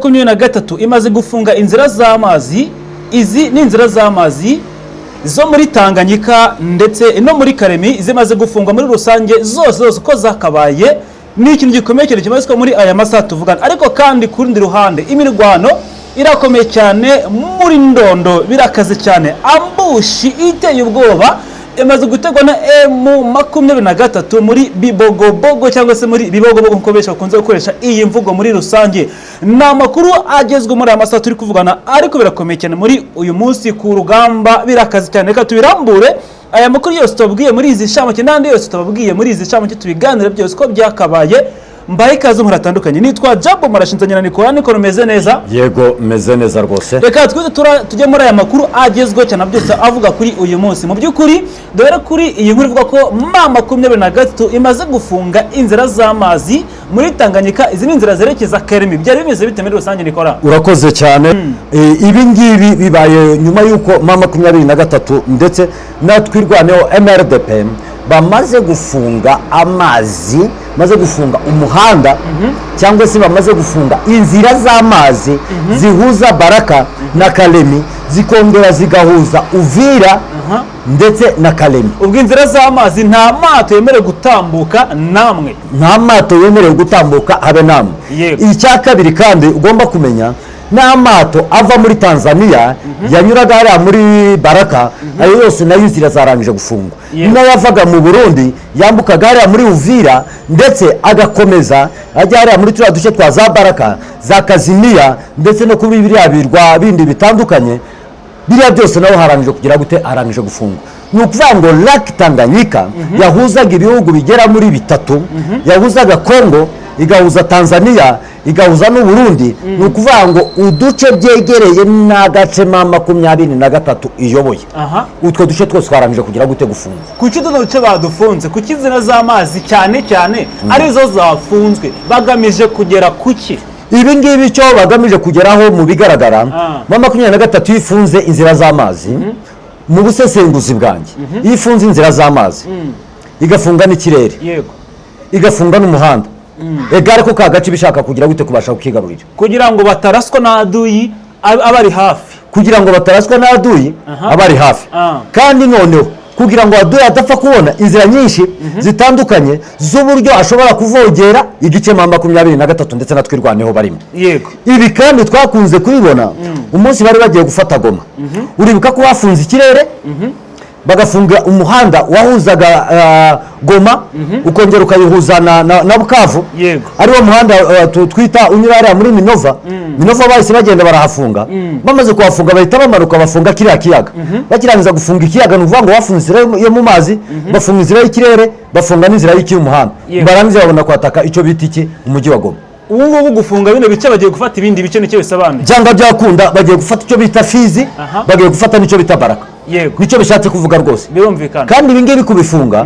M23 imaze gufunga inzira z'amazi. Izi ni inzira z'amazi zo muri Tanganyika ndetse no muri Karemi, zimaze gufungwa muri rusange zose zose uko zakabaye. Ni ikintu gikomeye cyane kimaze muri aya masaha tuvugana. Ariko kandi ku rundi ruhande imirwano irakomeye cyane muri Ndondo, birakaze cyane. Ambush iteye ubwoba imaze gutegwa na M23 muri Bibogobogo, cyangwa se muri Bibogobogo nk'uko benshi bakunze gukoresha iyi mvugo muri rusange. Ni amakuru agezwe muri aya masaha turi kuvugana, ariko birakomeye cyane muri uyu munsi ku rugamba, birakaze cyane. Reka tubirambure aya makuru yose tubabwiye muri izi nshamake n'andi yose tubabwiye muri izi nshamake, tubiganire byose uko byakabaye. Mbaye ikaze muri hatandukanye, nitwa Jabo Marashinzanye na Nikora. Nikora, umeze neza? Yego, meze neza rwose. Reka twese tujye muri aya makuru agezweho cyane byose avuga kuri uyu munsi. Mu by'ukuri dore kuri iyi nkuru ivuga ko M23 imaze gufunga inzira z'amazi muri Tanganyika. Izi ni inzira zerekeza Karemi. Byari bimeze bite muri rusange, Nikora? Urakoze cyane. Ibi ngibi bibaye nyuma y'uko M23 ndetse na Twirwaneho MRDP bamaze gufunga amazi, bamaze gufunga umuhanda, cyangwa se bamaze gufunga inzira z'amazi zihuza Baraka na Kalemi, zikongera zigahuza Uvira ndetse na Kalemi. Ubwo inzira z'amazi, nta mato yemerewe gutambuka namwe? Nta mato yemerewe gutambuka habe namwe. Icya kabiri kandi ugomba kumenya, n'amato ava muri Tanzania yanyuraga hariya muri Baraka, ayo yose nayo inzira zarangije gufungwa. N'ayavaga mu Burundi yambukaga hariya muri Uvira ndetse agakomeza ajya hariya muri turiya duce twa za Baraka, za Kazimiya, ndetse no kuri biriya birwa bindi bitandukanye, biriya byose naho harangije kugira gute? Harangije gufungwa. Ni ukuvuga ngo Lake Tanganyika yahuzaga ibihugu bigera muri bitatu, yahuzaga Congo, igahuza Tanzania, igahuza n'Uburundi, ni ukuvuga ngo uduce byegereye n'agace M23 iyoboye, utwo duce twose twarangije kugira gute? Gufungwa. Kuki tuno duce badufunze? Kuki inzira z'amazi cyane cyane arizo zafunzwe? Bagamije kugera kuki? Ibi ngibi icyo bagamije kugeraho mu bigaragara, M23 iyo ifunze inzira z'amazi, mu busesenguzi bwanjye, iyo ifunze inzira z'amazi, igafunga n'ikirere, igafunga n'umuhanda, egare ko ka gace ibishaka kugira gute? Kubasha kukigarurira. Kugira ngo bataraswa n'aduyi abari hafi. Kugira ngo bataraswa n'aduyi abari hafi. Kandi noneho kugira ngo aduyi adapfa kubona inzira nyinshi zitandukanye z'uburyo ashobora kuvogera igice M23 ndetse na Twirwaneho barimo. Ibi kandi twakunze kubibona umunsi bari bagiye gufata Goma. Uribuka ko bafunze ikirere, bagafunga umuhanda wahuzaga Goma, ukongera ukayihuza na Bukavu, ariwo muhanda twita unyura hariya muri Minova. Minova bahise bagenda barahafunga. Bamaze kuhafunga, bahita bamanuka bafunga kiriya kiyaga. Bakirangiza gufunga ikiyaga, ni ukuvuga ngo bafunze inzira yo mu mazi, bafunga inzira y'ikirere, bafunga n'inzira y'umuhanda, barangiza babona kwataka icyo bita iki? Umujyi wa Goma. Ubu ngubu gufunga bino bice, bagiye gufata ibindi bice, nicyo bisobanuye? Byanga byakunda bagiye gufata icyo bita Fizi, bagiye gufata n'icyo bita Baraka. Nicyo bishatse kuvuga rwose. Birumvikana. Kandi ibi ngibi kubifunga,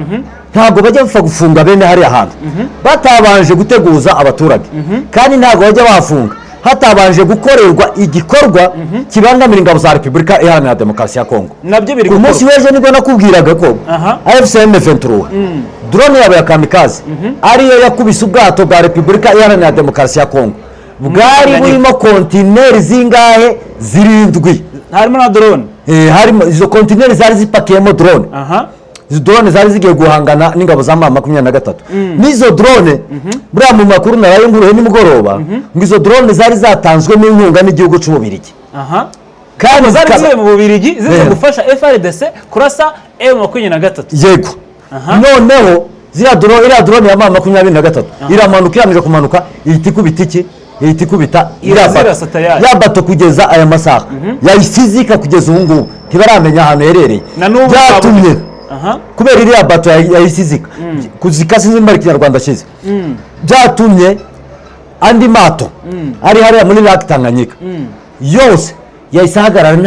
ntabwo bajya bapfa gufunga bene hariya hantu batabanje guteguza abaturage, kandi ntabwo bajya bahafunga hatabanje gukorerwa igikorwa kibangamira ingabo za Repubulika Iharanira Demokarasi ya Kongo. Nabyo biri Ku munsi gukorwa. w'ejo nibwo nakubwiraga ko AFC M23, drone yabo ya kamikaze, ariyo yakubise ubwato bwa Repubulika Iharanira Demokarasi ya Kongo bwari Tanganyika. burimo kontineri zingahe? Zirindwi. Harimo na drone. Harimo izo kontineri zari zipakiyemo drone. Izo drone zari zigiye guhangana n'ingabo za M23. N'izo drone, buriya mu makuru naraye nkuruhe nimugoroba, ngo izo drone zari zatanzwemo inkunga n'igihugu cy'Ububirigi. Kandi zari zivuye mu Bubiligi zize gufasha FARDC kurasa M23. Yego. Noneho ziriya drone, iriya drone ya M23 iramanuka, irangije kumanuka ihita ikubita iki? Ihita ikubita iriya bato. Zirasa tayari. Ya bato kugeza aya masaha yayisizika, kugeza ubu ngubu ntibaramenya ahantu iherereye. Na n'ubu Byatumye kubera iriya bato yayisizika, kuzika sinzi niba ari Ikinyarwanda cyiza, byatumye andi mato ari hariya muri Lake Tanganyika yose yahise ahagarara,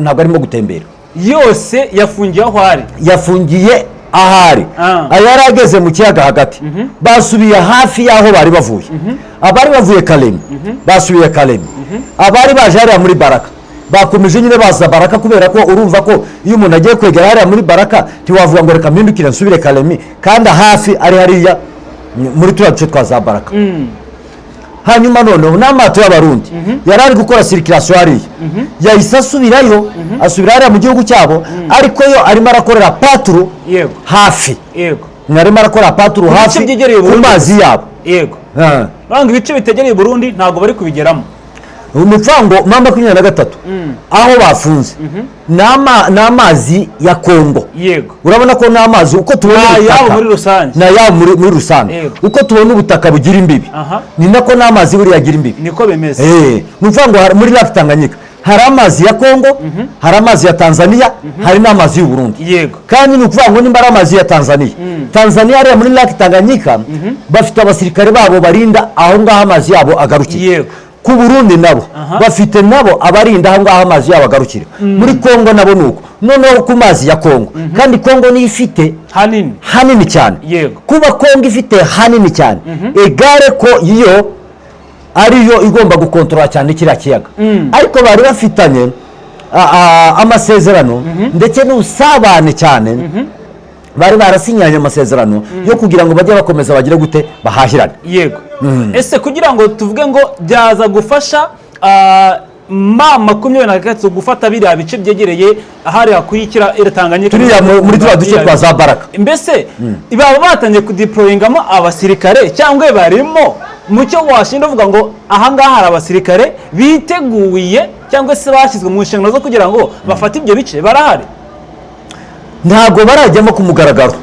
ntabwo arimo gutembera. Yose yafungiye aho ari. Yafungiye ahari. Ayari ageze mu kiyaga hagati basubiye hafi y'aho bari bavuye. Abari bavuye Karemi basubiye Karemi, abari baje hariya muri Baraka bakomeje nyine baza Baraka, kubera ko urumva ko iyo umuntu agiye kwegera hariya muri Baraka, ntiwavuga ngo reka mpindukire nsubire Karemi kandi hafi ari hariya muri turiya duce twa za Baraka. Hanyuma noneho n'amato y'Abarundi yari ari gukora circulation hariya, yahise asubirayo, asubira hariya mu gihugu cyabo, ariko yo arimo arakorera patrouille hafi, arimo arakora patrouille Mu bice hafi byegereye ku Burundi. mazi yabo. Banga ibice bitegereye Burundi, ntabwo bari kubigeramo. Ni ukuvuga ngo M23 aho bafunze ni amazi ya Kongo. Urabona ko n'amazi uko tubona Ni ayabo ubutaka muri rusange. Ni ayabo muri rusange. Uko tubona ubutaka bugira imbibi, ni nako n'amazi buriya agira imbibi. Niko bimeze. Ni ukuvuga ngo muri Lac Tanganyika hari amazi ya Kongo, hari amazi ya Tanzania, hari n'amazi y'u Burundi. Kandi ni ukuvuga ngo nimba ari amazi ya Tanzania, Tanzania hariya muri Lac Tanganyika bafite abasirikare babo barinda aho ngaho amazi yabo agarukira. Ku Burundi nabo bafite nabo abarinda aho ngaho amazi yabo agarukira. Muri Kongo nabo ni uko. Noneho ku mazi ya Kongo kandi, Kongo niyo ifite hanini. Hanini cyane. Kuba Kongo ifite hanini cyane, egare ko iyo ariyo igomba gukontorora cyane kiriya kiyaga. Ariko bari bafitanye amasezerano ndetse n'ubusabane cyane, bari barasinyanye amasezerano yo kugira ngo bajye bakomeza bagire gute, bahahirane. Yego. Ese kugira ngo tuvuge ngo byaza gufasha M23 gufata biriya bice byegereye hariya kuri kiriya Tanganyika, turiya muri turiya duce twa za Baraka, mbese baba batangiye kudeployingamo abasirikare cyangwa barimo mu cyo washinga uvuga ngo ahangaha hari abasirikare biteguye cyangwa se bashyizwe mu nshingano zo kugira ngo bafate ibyo bice, barahari? Ntabwo barajyamo ku mugaragaro.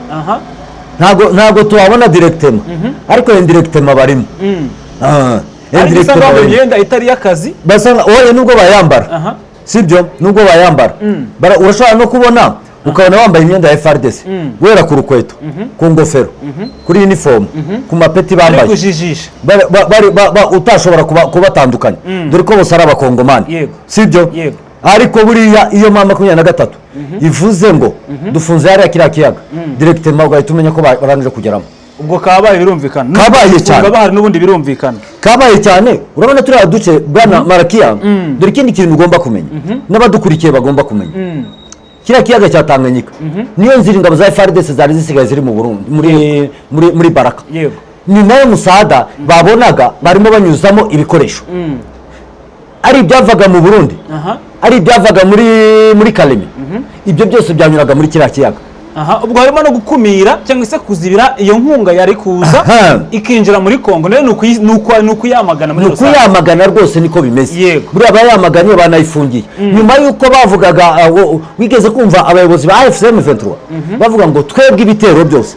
Ntabwo tuhabona directement, ariko indirectement barimo. Ariko usanga indirectement bambaye barimo. imyenda itari iy'akazi. Basa oya, nubwo bayambara, sibyo, nubwo bayambara, urashobora no kubona ukabona bambaye imyenda ya FARDC, guhera ku rukweto, ku ngofero, kuri uniform, ku mapeti bari bambaye, kujijisha. Utashobora kubatandukanya, dore ko bose ari Abakongomani. Sibyo? Yego. Ariko buriya iyo M23 ivuze ngo dufunze hariya kiriya kiyaga, directement ugahita umenya ko barangije kugeramo. Ubwo kabaye, birumvikana. Kabaye Nubwo cyane. gufunga bahari n'ubundi birumvikana. Kabaye cyane. Urabona turiya duce, bwana Marakiya, dore ikindi kintu ugomba kumenya n'abadukurikiye bagomba kumenya: kiriya kiyaga cya Tanganyika niyo nzira ingabo za FARDC zari zisigaye ziri mu Burundi, muri Baraka. Ni nayo musada babonaga barimo banyuzamo ibikoresho, ari ibyavaga mu Burundi, ari ibyavaga muri Kalemi, ibyo byose byanyuraga muri kiriya kiyaga. Aha, ubwo harimo no gukumira cyangwa se kuzibira iyo nkunga yari kuza ikinjira muri Kongo, nayo ni ukuyamagana muri Ni rusange. ukuyamagana rwose, niko bimeze. Buriya abayamaganye banayifungiye nyuma y'uko bavugaga, wigeze kumva abayobozi ba AFC M23 bavuga ngo twebwe ibitero byose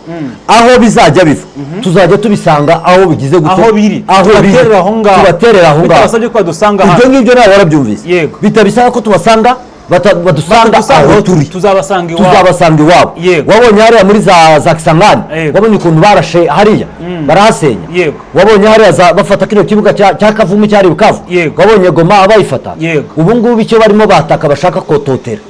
aho bizajya biva tuzajya tubisanga aho bigize gute, Aho biri. aho biri, Tubaterera aho ngaho. Tubaterera aho ngaho. Bitabasabye ko badusanga Ibyo hano. ngibyo nawe warabyumvise. Bitabisaba ko tubasanga, badusanga Badusanga aho turi, tuzabasanga iwabo. Tuzabasanga iwabo. Wabonye hariya muri za Kisangani, wabonye ukuntu barashe hariya barahasenya. Wabonye hariya bafata kino kibuga cya Kavumu cyari Bukavu. Wabonye Goma bayifata. Ubu ngubu icyo barimo bataka, bashaka kototera,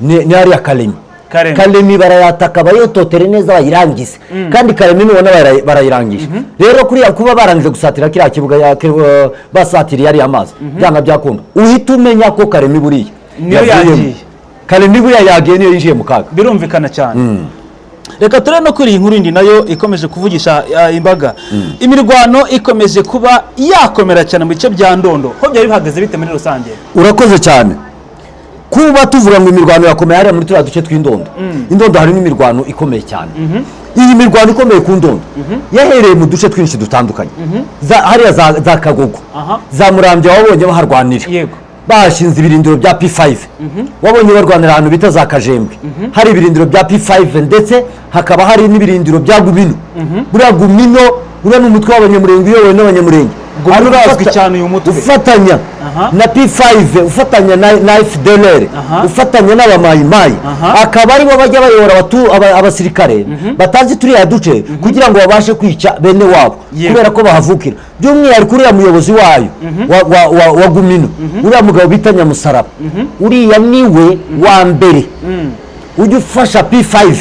ni hariya Kalemi. Kalemi. Kalemi barayataka, bayototere neza, bayirangize. Kandi Kalemi nubona barayirangije rero, kuriya kuba barangije gusatira kiriya kibuga basatiriye ariya mazi, byanga byakunda uhita umenya ko Kalemi buriya Niyo yavuyemo. yagiye. Kalemi buriya yagiye, niyo yinjiye mu kaga. Birumvikana cyane. Reka turebe no kuri iyi nkuru yindi nayo ikomeje kuvugisha imbaga. Imirwano ikomeje kuba yakomera cyane mu bice bya Ndondo, ho byari bihagaze bite muri rusange? Urakoze cyane kuba tuvuga ngo imirwano yakomeye hariya muri turiya duce tw'Indondo. Indondo harimo imirwano ikomeye cyane. Iyi mirwano ikomeye ku Ndondo yahereye mu duce twinshi dutandukanye. Hariya za Kagogo, za Murambya, wabonye baharwanira, bashinze ibirindiro bya P5. Wabonye barwanira ahantu bita za Kajembwe, hari ibirindiro bya P5, ndetse hakaba hari n'ibirindiro bya Gumino. Buriya Gumino, uriya ni umutwe w'Abanyamurenge uyobowe n'Abanyamurenge. Gumino Ari urazwi cyane uyu mutwe. Ufatanya na P5, ufatanya na FDLR, ufatanya n'Abamayimayi, akaba aribo bajya bayobora abasirikare batazi turiya duce kugira ngo babashe kwica bene wabo, kubera ko bahavukira. By'umwihariko uriya muyobozi wayo wa Gumino, uriya mugabo bita Nyamusaraba, uriya niwe wa mbere ujya ufasha P5,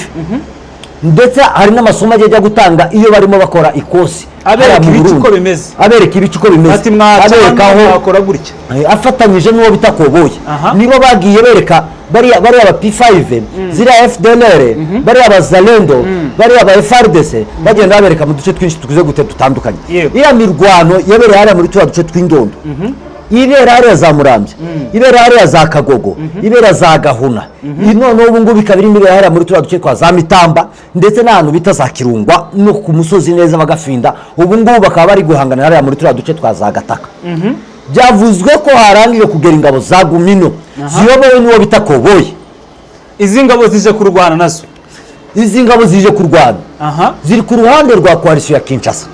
ndetse hari n'amasomo ajya gutanga iyo barimo bakora ikosi Abereka hariya mu ibice Burundi. uko bimeze. Abereka ibice uko bimeze. Ati mwaca Abereka hano, aho mwakora gutya. Afatanyije n'uwo bita Koboye, nibo bagiye bereka. bariya ba P5, ziriya FDLR, bariya ba Zalendo, bariya ba FARDC, bagenda babereka mu duce twinshi tugize gute dutandukanye. Iriya mirwano yabereye hariya muri turiya duce tw'indondo, ibera hariya za Murambya, ibera hariya za Kagogo, ibera za Gahuna. Iyi noneho ubu ngubu ikaba irimo ibera hariya muri turiya duce twa za Mitamba, ndetse n'ahantu bita za Kirungwa no ku musozi neza bagafinda. Ubu ngubu bakaba bari guhangana hariya muri turiya duce twa za Gataka. Byavuzwe ko harangije kugera ingabo za Gumino ziyobowe n'uwo bita Koboyi. Izi ngabo zije kurwana nazo? Izi ngabo zije kurwana, ziri ku ruhande rwa coalition ya Kinshasa,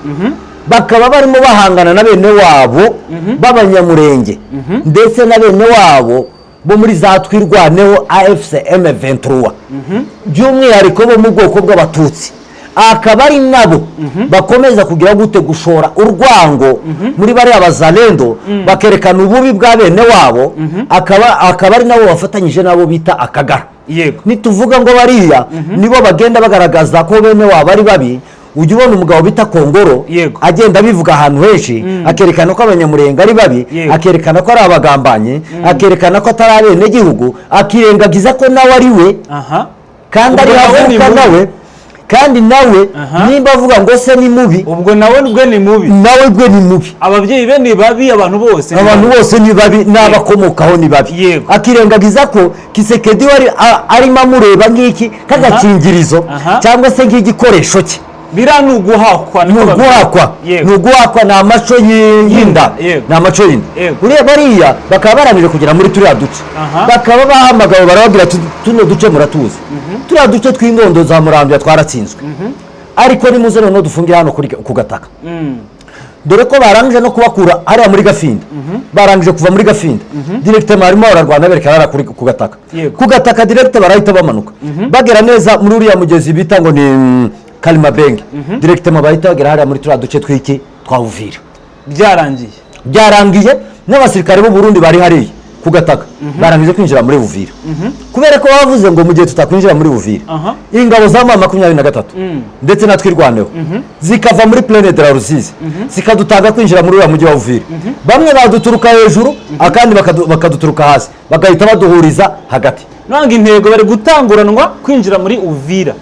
bakaba barimo bahangana na bene wabo b'Abanyamurenge, ndetse na bene wabo bo muri za Twirwaneho, AFC M23, by'umwihariko bo mu bwoko bw'Abatutsi, akaba ari nabo bakomeza kugira gute, gushora urwango muri bariya Bazalendo, bakerekana ububi bwa bene wabo, akaba ari nabo bafatanyije nabo bita Akagara. Nituvuga ngo bariya nibo bagenda bagaragaza ko bene wabo ari babi, ujya ubona umugabo bita Kongoro agenda abivuga ahantu henshi, akerekana ko Abanyamurenga ari babi, akerekana ko ari abagambanyi, akerekana ko atari abenegihugu, akirengagiza ko nawe ari we kandi Ubwo ari nawe ni avuka mubi. nawe, kandi nawe nimba avuga ngo se ni mubi, Ubwo nawe ubwe ni mubi. Nawe ubwe ni mubi. Ababyeyi be ni babi, abantu bose ni Abantu babi. bose ni babi, n'abakomokaho ni babi. Akirengagiza ko Kisekedi wari arimo amureba nk'iki k'agakingirizo cyangwa se nk'igikoresho cye. Biriya ni uguhakwa, Ni niko babivuga. uguhakwa. Ni uguhakwa, ni amaco y'inda. Ni amaco y'inda. Uriya bariya bakaba barangije kugera muri turiya duce, bakaba bahamagawe, barababwira ati: "Tuno duce muratuzi, turiya duce tw'ingondo za Murambi twaratsinzwe, ariko nimuze noneho dufungire hano ku gataka." Dore ko barangije no kubakura hariya muri Gafinda, barangije kuva muri Gafinda directement, barimo bararwana berekana hariya ku gataka. Ku gataka direct barahita bamanuka, bagera neza muri uriya mugezi bita ngo ni Kalimabenge, directement bahita bagera hariya muri turiya duce tw'iki, twa Uvira. Byarangiye. Byarangiye, n'abasirikare b'u Burundi bari hariya ku gataka barangije kwinjira muri Uvira, kubera ko bavuze ngo mu gihe tutakwinjira muri Uvira, ingabo za M23 ndetse na Twirwaneho zikava muri Plaine de la Rusizi, zikadutanga kwinjira muri uriya mujyi wa Uvira, bamwe baduturuka hejuru, akandi bakaduturuka hasi, bagahita baduhuriza hagati. Nanga intego bari gutanguranwa kwinjira muri Uvira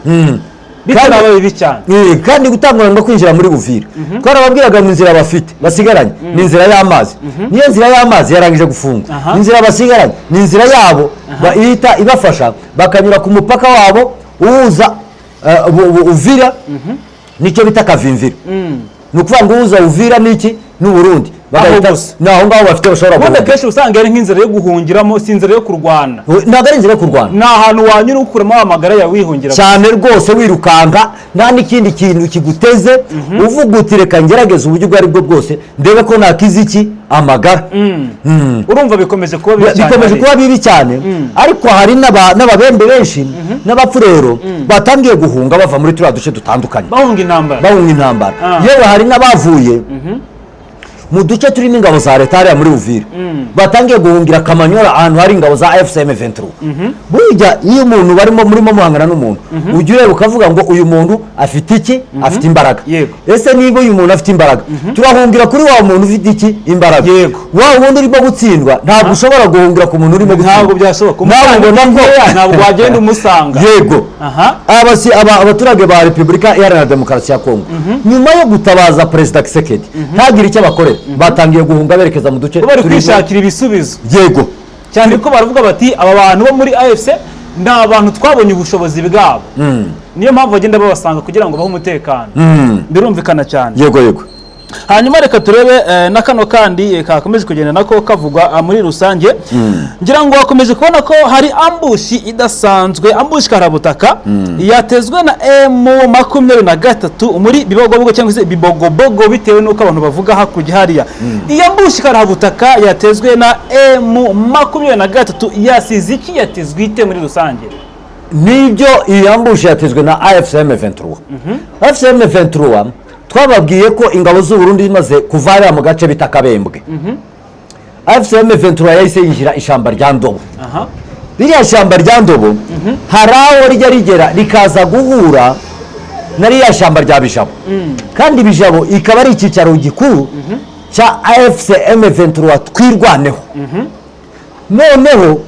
bitaraba bibi cyane. Kandi gutanguranwa kwinjira muri Uvira, twarababwiraga ngo inzira bafite basigaranye ni inzira y'amazi, niyo nzira y'amazi yarangije gufungwa. Inzira basigaranye ni inzira yabo ihita ibafasha bakanyura ku mupaka wabo uhuza Uvira nicyo bita Kavimvira. Ni ukuvuga ngo uhuza Uvira n'iki, n'Uburundi. Gusa. Ni aho ngaho bafite bashobora Ubundi guhungira. akenshi usanga ari nk'inzira yo guhungiramo, si inzira yo kurwana. Ntabwo ari inzira yo kurwana. Ni ahantu wanyura ukuramo amagara yawe wihungira. Cyane rwose, wirukanka nta n'ikindi kintu kiguteze, uvuga uti: "Reka ngerageze uburyo ubwo ari bwo bwose ndebe ko nakiza iki, amagara." Urumva bikomeje kuba bibi cyane Bikomeje hariya. kuba bibi cyane, ariko hari n'Ababembe benshi n'Abapfurero batangiye guhunga bava muri turiya duce dutandukanye. Bahunga intambara. Bahunga intambara. Yewe, hari n'abavuye mu duce turimo ingabo za leta hariya muri Uvira, batangiye guhungira Kamanyola, ahantu hari ingabo za AFC M23. Burya iyo umuntu barimo murimo muhangana n'umuntu, ujya ureba ukavuga ngo uyu muntu afite iki, afite imbaraga. Ese niba uyu muntu afite imbaraga, turahungira kuri wa muntu ufite iki, imbaraga. Wa wundi urimo gutsindwa, ntabwo ushobora guhungira ku muntu urimo gutsindwa. Ntabwo byashoboka. Nawe ubona ko Ntabwo wagenda umusanga. Yego. Abaturage ba Repubulika Iharanira Demokarasi ya Kongo, nyuma yo gutabaza Perezida Kisekedi ntagire icyo abakorera, batangiye guhunga berekeza mu duce Bo bari turimo- kwishakira ibisubizo. Yego. Cyane ko baravuga bati: "Aba bantu bo muri AFC ni abantu twabonye ubushobozi bwabo." Niyo mpamvu bagenda babasanga kugira ngo bahe umutekano. Birumvikana cyane. Yego. Hanyuma reka turebe na kano kandi kakomeje kugenda nako kavugwa muri rusange. Ngira ngo wakomeje kubona ko hari ambush idasanzwe, ambush karabutaka yatezwe na M23 muri Bibogobogo cyangwa se Bibogobogo, bitewe n'uko abantu bavuga hakurya hariya. Iyi ambush karabutaka yatezwe na M23 yasize iki, yatezwe ite muri rusange? Nibyo, iyi ambush yatezwe na AFC M23. AFC M23 twababwiye ko ingabo z'u Burundi zimaze kuva hariya mu gace bita Kabembwe, AFC M23 yahise yinjira ishyamba rya Ndobo. Ririya shyamba rya Ndobo hari aho rijya rigera rikaza guhura na ririya shyamba rya Bijabo, kandi Bijabo ikaba ari icyicaro gikuru cya AFC M23 Twirwaneho. Noneho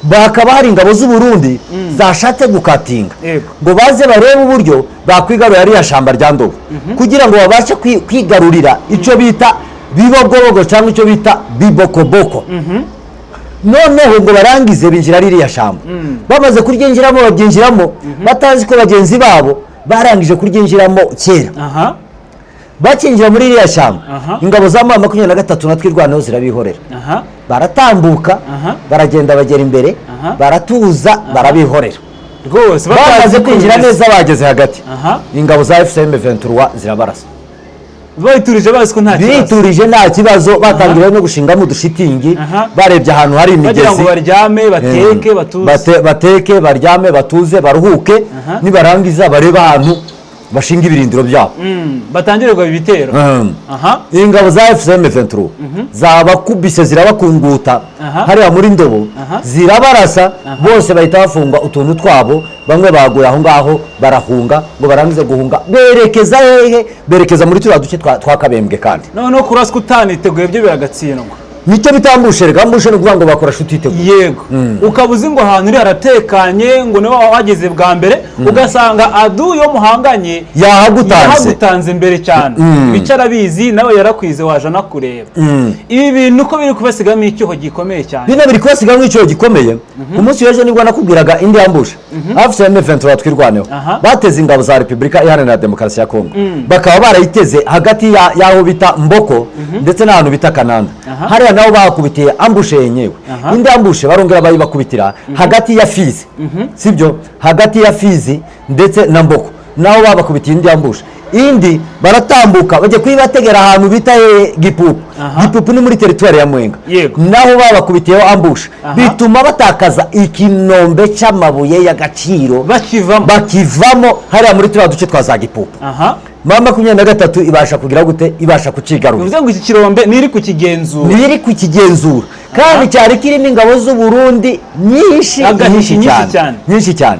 Bakaba hari ingabo z'u Burundi zashatse gukatinga ngo baze barebe uburyo bakwigarurira ririya shamba rya Ndobo, kugira ngo babashe kwigarurira icyo bita Bibogobogo cyangwa icyo bita Bibokoboko. Noneho ngo barangize binjira ririya shamba, bamaze kuryinjiramo babyinjiramo batazi ko bagenzi babo barangije kuryinjiramo kera. Bakinjira muri ririya shyamba, ingabo za M23 na Twirwaneho zirabihorera. Baratambuka, baragenda bagera imbere, baratuza, barabihorera. Rwose bamaze batazi kwinjira ko neza, bageze hagati, ingabo za AFC M23 zirabarasa. Biturije bazi ko nta kibazo. Biturije nta kibazo, batangira no gushingamo udushitingi, barebye ahantu hari bagira ngo imigezi baryame, bateke, batuze. Bateke, baryame, batuze, baruhuke. Nibarangiza barebe ahantu bashinga ibirindiro byabo. Batangire kugaba ibitero. Ingabo za AFC M23 zabakubise, zirabakunguta hariya muri Ndobo, zirabarasa bose, bahita bafunga utuntu twabo. Bamwe baguye aho ngaho, barahunga. Ngo barangize guhunga berekeza hehe? Berekeza muri turiya duce twa Kabembwe kandi. Noneho kuraswa utaniteguye byo biragatsindwa. Nicyo bita ambush. Reka, ambush ni ukuvuga ngo bakora shoot iteguye. Yego, ukaba uzi ngo ahantu uri haratekanye, ngo niba wahageze bwa mbere, ugasanga adu yo muhanganye yahagutanze. Yahagutanze imbere cyane. Bica arabizi, nawe yarakwize, waje anakureba. Ibi bintu uko biri kubasigamo icyuho gikomeye cyane. Bino biri kubasigamo icyuho gikomeye. Ku munsi w'ejo nibwo nakubwiraga indi ambush AFC M23 Twirwaneho bateze ingabo za Repubulika Iharanira Demokarasi ya Kongo, bakaba barayiteze hagati y'aho bita Mboko ndetse n'ahantu bita Kananda. Hariya nabo bahakubitiye ambush yenyewe. Indi ambush barongera bayibakubitira hagati ya Fizi, sibyo? Hagati ya Fizi ndetse na Mboko nabo babakubitiye indi ambush. Indi baratambuka bajya kuyibategera ahantu bita Gipupu. Gipupu ni muri teritwari ya Mwenga. Naho babakubitiyeho ambush, bituma batakaza ikinombe cy'amabuye y'agaciro. Bakivamo. Bakivamo hariya muri turiya duce twa za Gipupu. M23 ibasha kugira gute? Ibasha kukigarurira. Bivuze ngo iki kirombe niri kukigenzura. Ntiri kukigenzura, kandi cyari kirimo ingabo z'u Burundi nyinshi. Agahishi nyinshi nyinshi cyane. Cyane. Nyinshi cyane.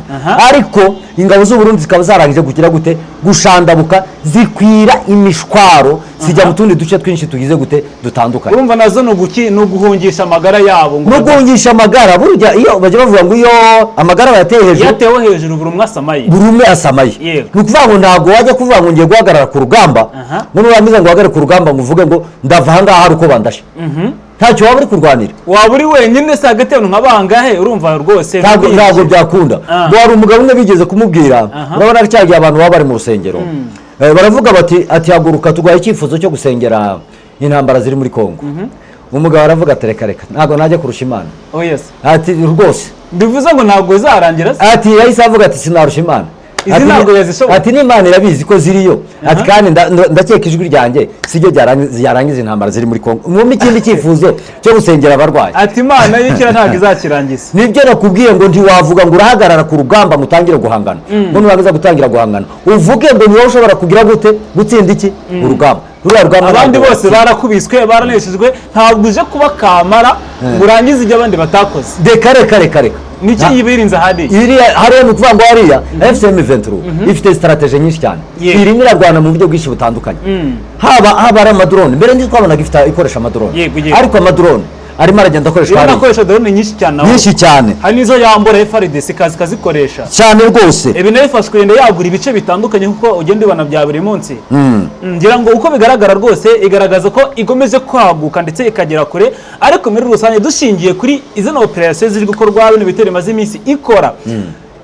Ariko ingabo z'u Burundi zikaba zarangije kugira gute? Gushandabuka, zikwira imishwaro, zijya mu tundi duce twinshi tugize gute? Dutandukanye. Urumva nazo ni uguki? Ni uguhungisha amagara yabo ngo No guhungisha amagara. Burya iyo bajya bavuga ngo iyo amagara bayateye hejuru, yatewe hejuru buri umwe asamaye. Buri umwe asamaye. Ni ukuvuga ngo ntabwo wajya kuvuga ngo ngiye guhagarara ku rugamba, ngo nurangiza ngo uhagarare ku rugamba ngo uvuge ngo ndava aha ngaha hari uko bandashe. Ntacyo waba uri kurwanira. Waba uri wenyine se hagati y'abantu nka bangahe? Urumva rwose ntabwo ni ntabwo byakunda. Ngo hari umugabo umwe bigeze kumubwira, urabona cya gihe abantu baba bari mu rusengero, baravuga bati ati haguruka turwaye icyifuzo cyo gusengera intambara ziri muri Kongo. Umugabo aravuga ati reka reka, ntabwo najya kurusha Imana. Oh yes. Ati rwose. Bivuze ngo ntabwo bizarangira se? Ati yahise avuga ati sinarusha Imana. Izi Ati, ntabwo yazishoboye. Ati n'Imana irabizi ko ziriyo. Ati kandi ndakeka ijwi ryanjye siryo ryarangiza intambara ziri muri Kongo. Mwumve ikindi cyifuzo cyo gusengera abarwayi. Ati Imana y'ikira ntabwo izakirangiza. Nibyo nakubwiye ngo ntiwavuga ngo urahagarara ku rugamba ngo utangire guhangana, ngo nurangiza gutangira guhangana uvuge ngo ni wowe ushobora kugira gute? Gutsinda iki? Urugamba, ruriya rugamba abandi ntabwo bose barakubiswe, baraneshejwe, ntabwo uje kuba kamara ngo urangize ibyo abandi batakoze. Reka reka reka reka. Niki yibirinze hariya? Iriya hariya ni ukuvuga ngo hariya AFC M23 ifite strategy nyinshi cyane. Irimo irarwana mu buryo bwinshi butandukanye, haba ari amadrone. Mbere ndi twabonaga ifite ikoresha amadrone, Yego, yego. ariko amadrone arimo aragenda akoreshwa iyo hariya. Nakoresha drone nyinshi cyane nawe. Nyinshi cyane. Hari n'izo yambura FARDC ikaza ikazikoresha. Cyane rwose. Ibi nayo ifasha kugenda yagura ibice bitandukanye kuko ugenda ubibona bya buri munsi. Ngira ngo uko bigaragara rwose igaragaza ko ikomeje kwaguka ndetse ikagera kure. Ariko muri rusange, dushingiye kuri izino operasiyo ziri gukorwa, bino bitero imaze iminsi ikora,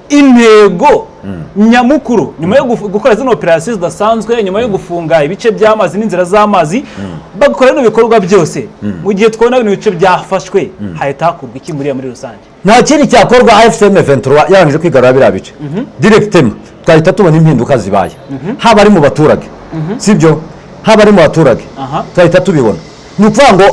intego nyamukuru nyuma yo gukora zino operasiyo zidasanzwe, nyuma yo gufunga ibice by'amazi n'inzira z'amazi, bagakora bino bikorwa byose, mu gihe twabona bino bice byafashwe, hahita hakorwa iki muri rusange? Nta kindi cyakorwa. AFC M23 yarangije kwigarura biriya bice directement, twahita tubona impinduka zibaye, haba ari mu baturage, sibyo? Haba ari mu baturage, twahita tubibona. Ni ukuvuga ngo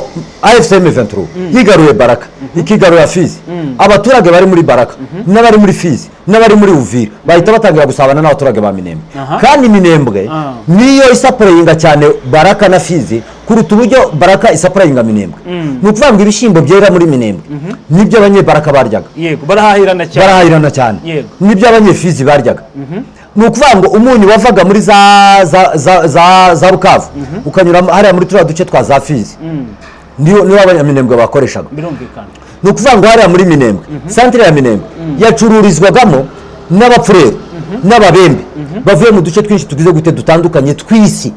AFC M23 yigaruye Baraka, ikigarura Fizi, abaturage bari muri Baraka n'abari muri Fizi n'abari muri Uvira bahita batangira gusabana n'abaturage ba Minembwe. Kandi Minembwe niyo isupplyinga cyane Baraka na Fizi kuruta uburyo Baraka isupplyinga Minembwe. Ni ukuvuga ngo ibishyimbo byera muri Minembwe nibyo Abanyebaraka baryaga. Yego, barahahirana cyane. Barahahirana cyane. Nibyo Abanyefizi baryaga. Ni ukuvuga ngo umunyu wavaga muri za Bukavu ukanyura hariya muri turiya duce twa za Fizi, niyo abanyaminembwe bakoreshaga. Birumvikana. Ni ukuvuga ngo hariya muri Minembwe, santire ya Minembwe yacururizwagamo n'Abapfurero n'Ababembe bavuye mu duce twinshi tugize gute dutandukanye tw'isi,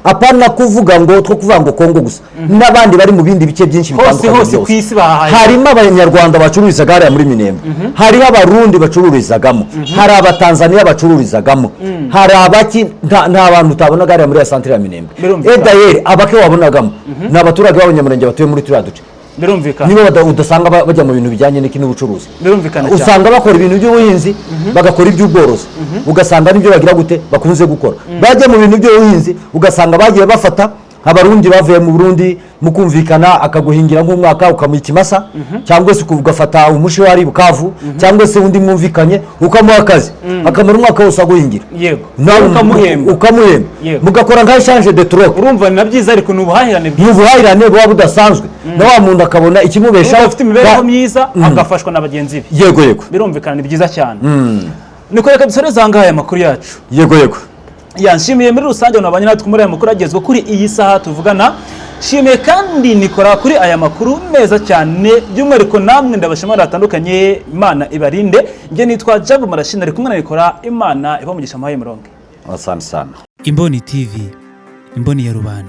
apana kuvuga ngo two kuvuga ngo Kongo gusa, n'abandi bari mu bindi bice byinshi Hose bitandukanye hose byose. ku isi bahahaye. Harimo Abanyarwanda bacururizaga hariya muri Minembwe, hariho Abarundi bacururizagamo, hari Abatanzaniya bacururizagamo, hari abaki, nta bantu utabonaga hariya muri ya santire ya Minembwe. Birumvikana. Edayeri abake wabonagamo ni abaturage b'Abanyamurenge batuye muri turiya duce. Nibo udasanga bajya mu bintu bijyanye n'iki, n'ubucuruzi. Birumvikana cyane. Usanga bakora ibintu by'ubuhinzi, bagakora iby'ubworozi, ugasanga nibyo bagira gute bakunze gukora. Bajya mu bintu by'ubuhinzi, ugasanga bagiye bafata Abarundi bavuye mu Burundi, mukumvikana, akaguhingira nk'umwaka, ukamuha ikimasa, cyangwa se ugafata umushi wari Bukavu, cyangwa se undi mwumvikanye, ukamuha akazi, akamara umwaka wose aguhingira. Nawe Ukamuhemba. Ukamuhemba. Mugakora nka échange de troc. Urumva ni na byiza, ariko ni ubuhahirane Ni bwiza. ubuhahirane buba budasanzwe, na wa muntu akabona ikimubeshaho. Ufite imibereho myiza agafashwa na bagenzi be. Yego. Birumvikana, ni byiza cyane. Niko, reka dusoreze aha ngaha aya makuru yacu. Yego. Yanshimiye muri rusange abantu natwe muri aya makuru agezwa kuri iyi saha tuvugana. Nshimiye kandi nikora kuri aya makuru meza cyane, by'umwihariko namwe ndabashima hatandukanye. Imana ibarinde. Njye nitwa Jabu Marashina, ari kumwe na Nikora. Imana ibamugisha, amahoro muronke. Asante sana. Imboni TV, imboni ya rubanda.